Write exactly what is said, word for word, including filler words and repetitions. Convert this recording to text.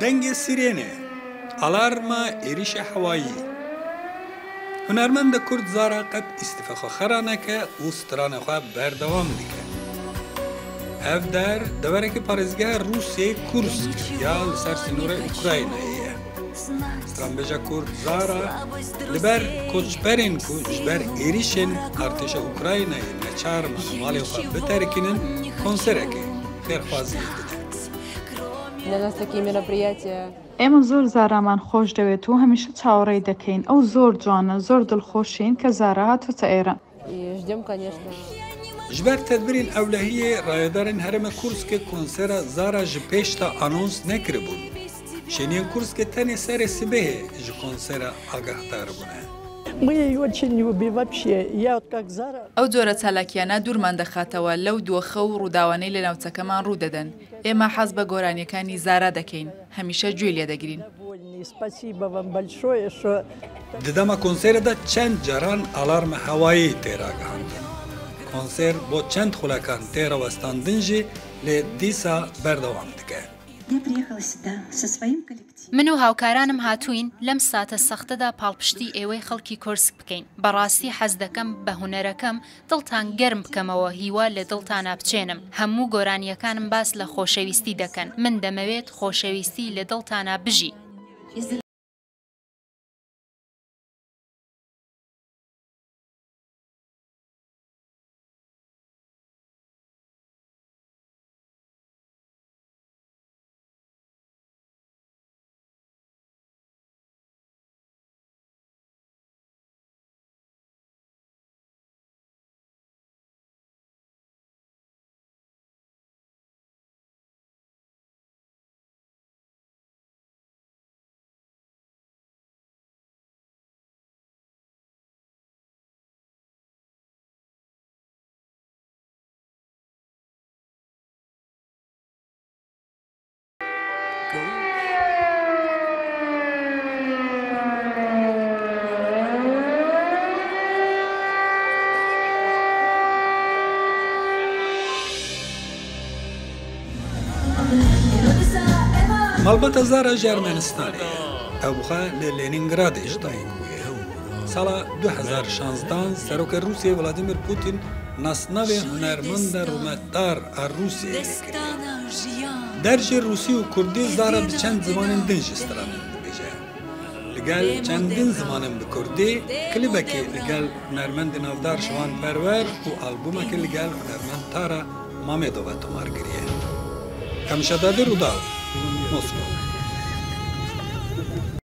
Dengê sîrênê, alarma êrîşê hewayî. Hunermenda kurd Zara qet îstîfê xwe xera neke û stranê xwe berdewam dike. Ev der deverekî parêzgeha Rûsyayê Kursk ya li ser sînorê Ukraynayê ye. Stranbêja kurd Zara li ber koçberên ku ji ber êrîşên artêşa Ukraynayê neçar mane malê xwe biterikînin, konserekê xêrxwaziyê dide. Для нас такие мероприятия. ئێمە زۆر زارامان خۆش دەوێت و هەمیشە چاوەڕێی دەکەین. ئەو زۆر جوانە، زۆر دڵخۆشین کە زارا هاتووتە ئێرە. И ждём, конечно. Ji ber tedbirên ewlehiyê rayedarên herêma Kurskê konsera Zara ji pêş de anons nekiribûn. Şêniyên Kurskê tenê serê sibehê ji konsera agahdar bûne. Мы её очень любим вообще. Я вот как Зара. ئەو جۆرە چالاکیانە دوورمان دەخاتەوە لەو دۆخە و ڕووداوانەی لە ناوچەکەمان ڕوو دەدەن. ئێمە حەز بە گۆرانیەکانی زارا دەکەین. هەمیشە گوێی لێ دەگرین. Довольный. Спасибо вам большое, что. Di dema konserê de çend caran alarma hewayî tê ragihandin. Konser bo çend xulekan tê rawestandin jî lê dîsa berdewam dike. Я приехала сюда со своим коллективом. من و هاوکارانم هاتووین لەم ساتە سەختەدا پاڵپشتی ئێوەی خەڵکی کۆرسک بکەین. بەڕاستی حەز دەکەم بە هونەرەکەم دڵتان گەرم بکەمەوە، هیوا لە دڵتانا بچێنم. هەموو گۆرانیەکانم باس لە خۆشەویستی دەکەن. من دەمەوێت خۆشەویستی لە دڵتانا بژی. Malbata Zara ji Ermenistanê ye. Ew bi xwe li Lenîngradê ji dayik bûye. Sala du hezar şanzdan Serokê Rûsiyê Vladimir Putin nasnavê hunermenda rûmetdar a Rûsiyeyê lê kiriye. Der ji rûsî û kurdî Zara bi çend zimanên din jî stranan dibêje. Li gel çendin zimanên bi kurdî klîbekê li gel hunermendê navdar Şivan Perwer û albûmekê li gel hunermend Tara Mamedova tomar kiriye. Kamîşa Dadê, Rûdaw, Moskova.